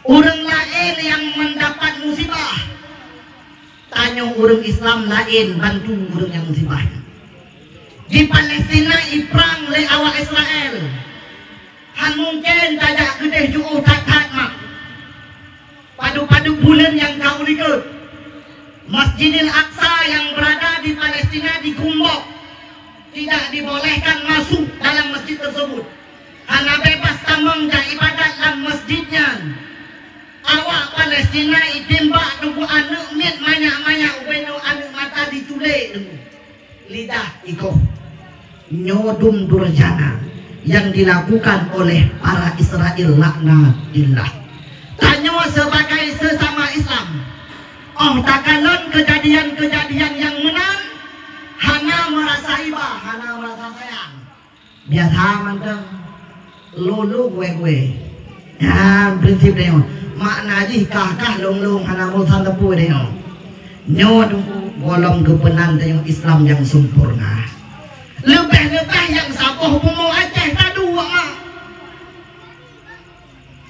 Ureuëng laén nyang mendapat musibah, tanyoe ureuëng Islam laén bantu ureuëng nyang musibah. Di Palestina iprang lé awak Israel. Han mungken tajak keudeh jiôh that-that mak. Padub-padub buleuen nyang ka u likot, Masjidil Aqsa nyang beurada di Palestina dikumbok, tidak dibolehkan masuk dalam masjid tersebut. Hana bebas tamong jak ibadat lam masjid nyan. Awak Palestina itimbak teungku aneuëk miet manyak-manyak ubenoe aneuëk mata diculék teungku. Lidah ikoh. Nyoe dum durjana yang dilakukan oleh para Israel laknatillah. Tanyoe sebagai sesama Islam, oh takalon kejadian-kejadian yang meunan, hana merasa iba, hana merasa sayang. Biasa mantong. Lolo gue-gue. Ya, prinsip dia. Makna jih kah-kah long-long hana bosan teupeu dia. Nyoe teungku gohlom geupeunan tanyoe Islam nyang sempurna. Leubeh-leubeh nyang saboh bumoe Aceh taduek ma.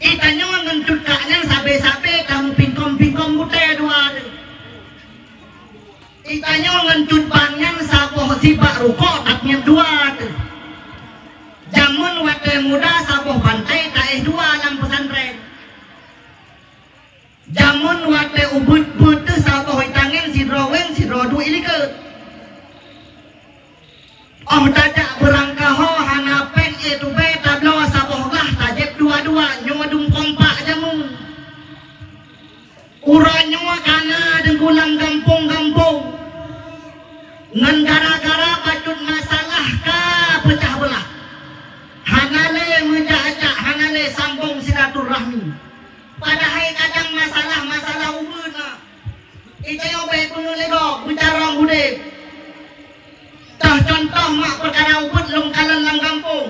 Itanyoe ngon cut kak nyan sabe-sabe tamu pingkom-pingkom butée dua tu. Itanyoe ngon cut bang nyan saboh sibak rukok tapiep dua tu. Jameun watée muda saboh bantai taéh dua lam pesantren. Jameun watée ubeuet-beuet teuh saboh itangen sidroe weng sidroe duek ilikot. Oh tajak beurangkaho hana péng éh tubée tabloe saboh glah tajép dua-dua nyoe dum kompak jameun. Uroe nyoe kana deungon lam gampông-gampông ngon gara-gara bacut masalah ka peucah beulah. Hana lé meujak-jak, hana lé sambong silaturahmi. Padahai kadang masalah-masalah ubeuet na. Itanyoe bék beungeulego beucarông udeb. Toh contoh mak peukara ubeuet lom kalon lam gampông.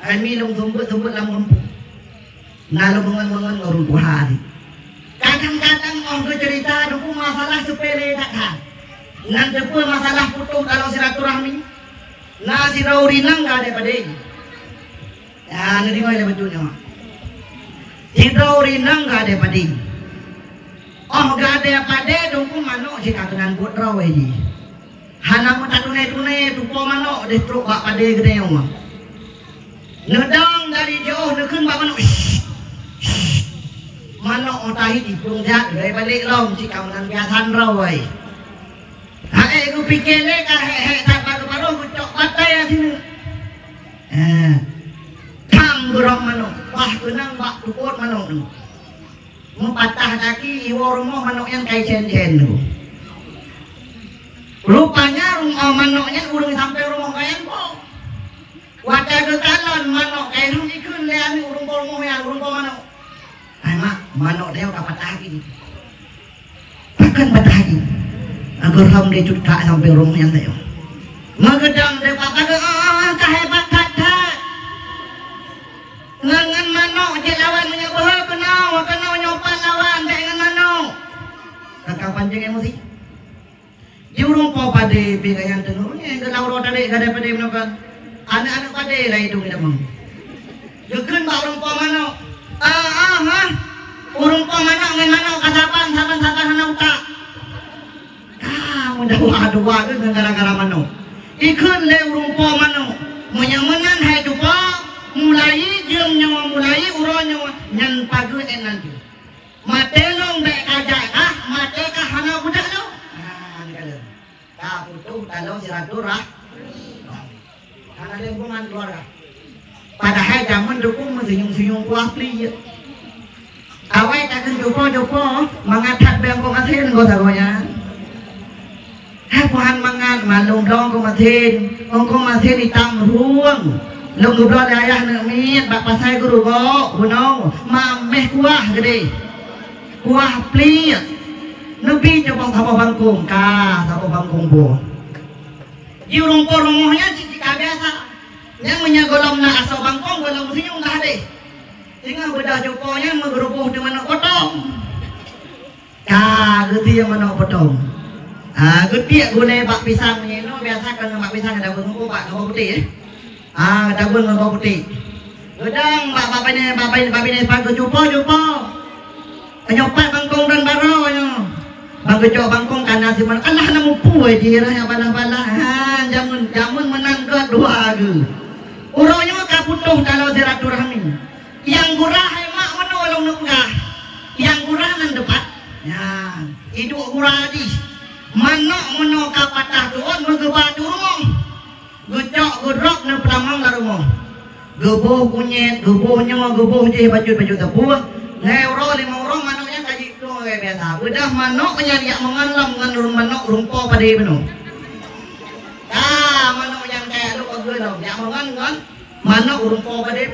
Hai mi lom sumbeuet-sumbeuet lam gampông. Na lom meungon-meungon ngon ureuëng tuha. Kadang-kadang oh geuceurita deungon masalah seupele that-that. Nan teupeu masalah putôh taloe silaturahmi. Na sidroe ureuëng inong ka ada padé. Ya, neudeungoe lé bacut nyoe. Sidroe ureuëng inong gadée padé. Oh gadée padé dungkung manok jih ka keunan buet droe jih. Hana meutatune-tune tupo manok deh trok bak padé geude nyoe. Neudong dari jiôh neukheun bak manok. Shh, shh. Manok oh tahi diplueng that, geude balek lom cit ka meunan biasa droe. Hai geupike lé ka hék-hék that bak geuparoh geucok batai sineuk. Eh, tham geurok manok, bah keunong bak tukot manok nyoe. Meupatah gaki iwoe rumoh manok nyan kai cen-cen nyoe. Rupanya rumoh manok nyan ureuëng sampoe rumoh kayan po. Watée geukalon manok kayan ikheun lé aneuëk ureuëng po rumoh nyan ureuëng po manok. Hai mak, manok nyoe ka patah gaki. Pakon patah gaki? Agar ham dia cut kak sampai rumah yang saya. Mageudang dia papa ke, ah, ka hebat that-that. Ngon, ngon manok jih lawan meunyoe beuhe keunoe, keunoe nyoe pat lawan dek ngon manok. Kakak pancing emosi. Di ureuëng po padé pih gayang teungoh, eh, geulau roh tadi gadée padé meunoe kan. Aneuëk-aneuëk padé lah idong idamong. Geukheun bak ureuëng po manok. Ah, ah, ha. Ureuëng po manok ngon manok ka saban, saban, saban hana utak. Ka meudawa-dawa geuh ngon gara-gara manok. Ikheun lé ureuëng po manok. Meunyoe meunan hai tupo, mulai jeuem nyoe, mulai uroe nyoe, nyan pageue ék nan jeuet. Maté lôn bék kajak kah, maté kah hana budak lôn. Ha, ni ka lôn. Ka putôh taloe silaturah-, hana lé hubungan keluarga. Padahai jameun dukung meusinyueng-sinyueng kuah pli jeuet. Awai takheun jupo-jupo, mangat that bengkok asin go sagoe nyan. Tuhan mangat, malum bloe keu masin. Ongkong masin itam rueng. Lôn geubloe lé ayah neuk miet bak pasai Geurugok, bunoe, mameh kuah geudeh. Kuah pliek. Neubi coba saboh bangkong, ka saboh bangkong boh. Di ureueng po rumoh nyan cit ka biasa. Nyang meunyoe gohlom na asoe bangkong, gohlom seunyum ka hadeh. Singoh beudoh cupo nyan meugeureuboh di manok potong. Ka geutie manok potong. Ah, geutiek gulée bak pisang nyoe, biasa kan bak pisang ada beuh bak gabah putéh, eh. Ah, daun ngon bawang putéh. Geudong bak, bak binéh, bak binéh, bak binéh, bak geucupo, cupo. Tanyoe pat bangkong dan baroe nyoe. Bang geucok bangkong kana siman. Alah na muphom jih rhah nyang balah-balah. Ha, jameun, jameun meunan gét dua geuh. Uroe nyoe ka putôh taloe silaturahmi. Nyang gura hai mak meunoe lôn neupeugah. Nyang gura nan teupat. Nyan, iduek gura jih. Manok meunoe ka patah tuon meugeuba tu rumoh. Geucok geudrop neupeutamong lam rumoh. Geuboh kunyét, geuboh nyoe, geuboh jih bacut-bacut teupeue. Lhée uroe limong uroe manok nyan ka jiplueng lagée biasa. Beudoh manok nyan jak meungon lom ngon manok ureueng po padé bunoe. Ka manok nyan ka jak lôn pageue lom, jak meungon ngon manok ureueng po padé.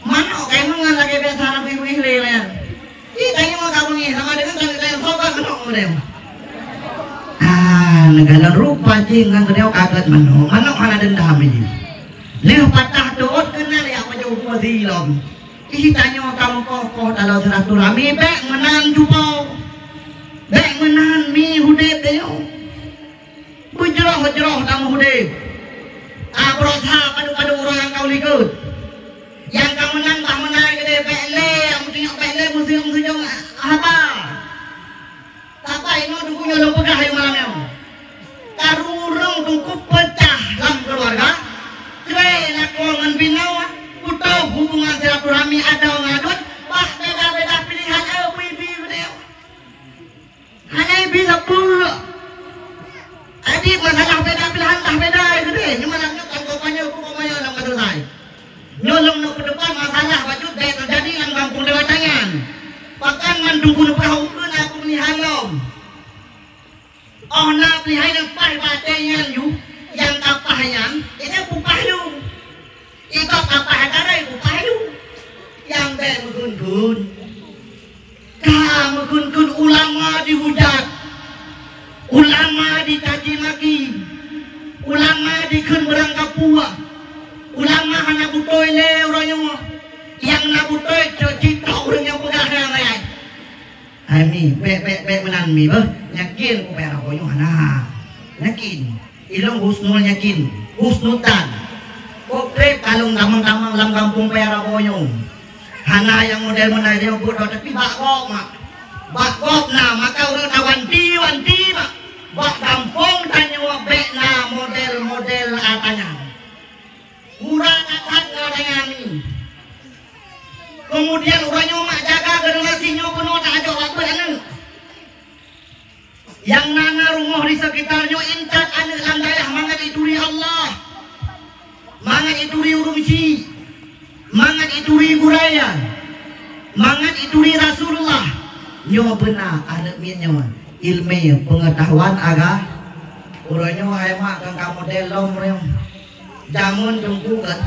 Manok kai meungon lagée biasa na beuih-beuih lé nyan. Ih, tanyoe ka beungéh sama deungon tanyoe sobat manok model. Ah, neugalon rupa jih ngon geutanyoe ka gét manok. Manok hana deundam jih. Lheueh patah tuot keunan jak pajoh bumoe silom. Ih, tanyoe ka meukoh-koh taloe silaturahmi, bék meunan cupo. Bék meunan mi udeb tanyoe. Beujroh-jroh lam udeb. Ah, beurasa padub-padub ureueng nyang ka u likot. Nyang ka meunan bah meunan keudeh bék lé, nyang meutunyok bék lé, meuseujong-seujong haba. Sapai nyoe teungku nyoe lôn peugah ayong malam nyoe. Karu ureueng teungku peutah lam keuluwarga, kré lakoe ngon binoe, putôh hubungan silaturahmi adoe ngon aduen, bah beda-beda pilihan, eh, bi-bi keudeh. Hana ibi sapeue. Jadi masalah beda pilihan dah beda keudeh. Nyoe malam nyoe kan kompanye, kompanye lam ka selesai. Nyoe lom neuk peudepan masalah bacut bèk teujadi lam gampông Dewata nyan. Pakon mandum keuneuk peuhah ukeue na peumeulihan lom. Óh na peulihai nyang paih bak até nyan yue, nyang ka paih nyan, itu pupah yue. Ikok ka paih até raya pupah yue. Nyang bèk meugeun-geun. Ka meugeun-geun ulama dihujat, ulama dicaci maki, ulama dikheun beurangkapeue, ulama hana beutôi lé uroe nyoe. Nyang na beutôi cit-cit ureueng nyang peugah nyan raya. Hai mi, bèk, bèk, bèk meunan mi beuh. Yakin kupeu rabo nyoe hana. Yakin. Ilôn husnul yakin, husnul tan. Kok trép kalon tamong-tamong lam gampông paya rabo nyoe. Hana nyang model meunan nyoe buet droe, tapi bak gob mak. Bak gob na, maka ureueng tawanti-wanti mak. Bak gampông tanyoe bèk na model-model ata nyan. Murah that-that ngon raya mi. Keumudian uroe nyoe mak jaga generasi nyoe keunoe tajok bak peuet aneuk. Nyang na, na rumoh di sekitar nyoe intat aneuk lam dayah mangat ituri Allah. Mangat ituri ureueng chik. Mangat ituri guraya. Mangat ituri Rasulullah. Nyoe beuna aneuk miet nyoe. Ilmu, pengetahuan aga-, uroe nyoe hai mak kan ka model lom uroe nyoe. Jameun teungku kan.